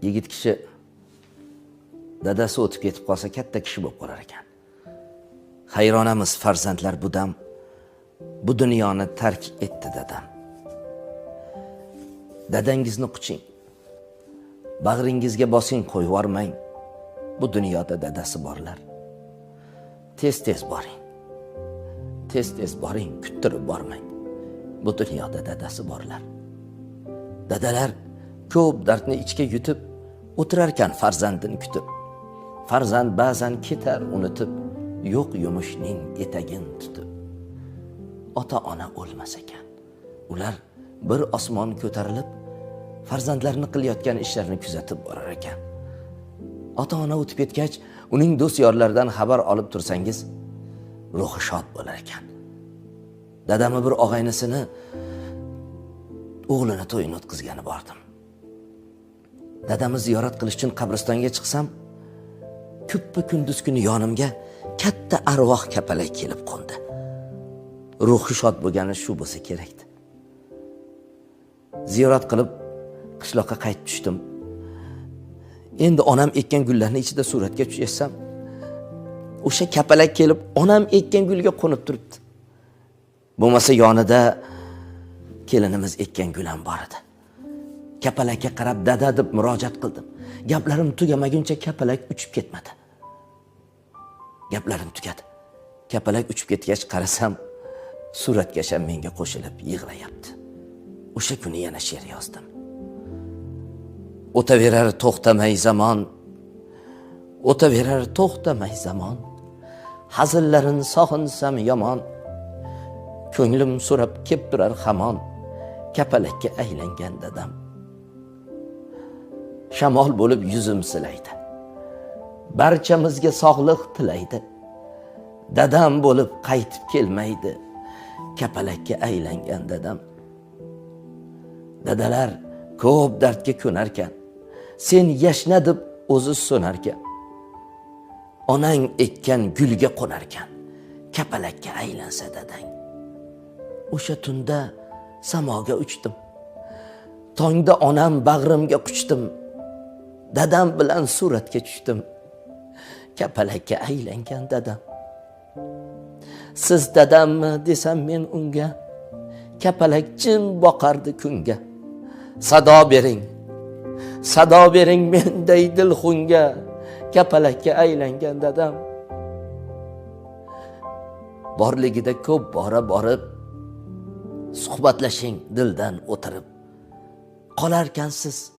Yigit kishi dadasi o'tib ketib qolsa, katta kishi bo'lib qolar ekan. Hayronamiz farzandlar bu dam, bu dunyoni tark etdi dadam. Dadangizni quching, bag'ringizga bosing, qo'yib yubormang. Bu dunyoda dadasi borlar. Tez-tez boring. Tez-tez boring, kuttirib bormang. Bu dunyoda dadasi borlar. Dadalar ko'p dardni ichga yutib, o'tirarkan farzandini kutib. Farzand ba'zan ketar unutib, yo'q yumushning etagin tutib. Ota-ona o'lmas ekan. Ular bir osmon ko'tarilib, farzandlarini qilayotgan ishlarini kuzatib borar ekan. Ota-ona o'tib ketgach, uning do'st yorlaridan xabar olib tursangiz, ruhi shod bo'lar ekan. Dadamni bir og'aynisini o'g'lini to'yini o'tkazgani bordim. Dadamni ziyorat qilish uchun qabristonga chiqsam, kuppa kunduz kuni yonimga katta arvoh kapalak kelib qo'ndi. Ruhi shod bo'lgani shu bo'lsa kerakdi. Ziyorat qilib qishloqqa qaytib tushdim. Endi onam ekkan gullarning ichida suratga tushaysam, o'sha kapalak kelib onam ekkan gulga qo'nib turibdi. Bo'lmasa yonida kelinimiz ekkan gul ham bor edi. Kapalakka qarab dada deb murojaat qildim. Gaplarim tugamaguncha kapalak uchib ketmadi. Gaplarim tugadi. Kapalak uchib ketgach qarasam, suratkash ham menga qo'shilib yig'layapti. O'sha kuni yana she'r yozdim. O'taverar to'xtamay zamon, o'taverar to'xtamay zamon. Hazillarin sog'insam yomon, ko'nglim so'rab kep turar hamon, kapalakka aylangan dadam. Shamol bo'lib yuzim silaydi. Barchamizga sog'liq tilaydi. Dadam bo'lib qaytib kelmaydi, kapalakka aylangan dadam. Dadalar ko'p dardga ko'narkan, sen yashna deb o'zi so'narkan. Onang ekkan gulga qo'narkan, kapalakka aylansa dadang. O'sha tunda samoga uchdim. Tongda onam bag'rimga quchdim. Dadam bilan suratga tushdim. Kapalakka aylangan dadam. Siz dadammi desam men unga, kapalak jim boqardi kunga. Sado bering, sado bering menday dilxunga, kapalakka aylangan dadam. Borligida ko'p bora borib, suhbatlashing dildan o'tirib. Qolarkansiz.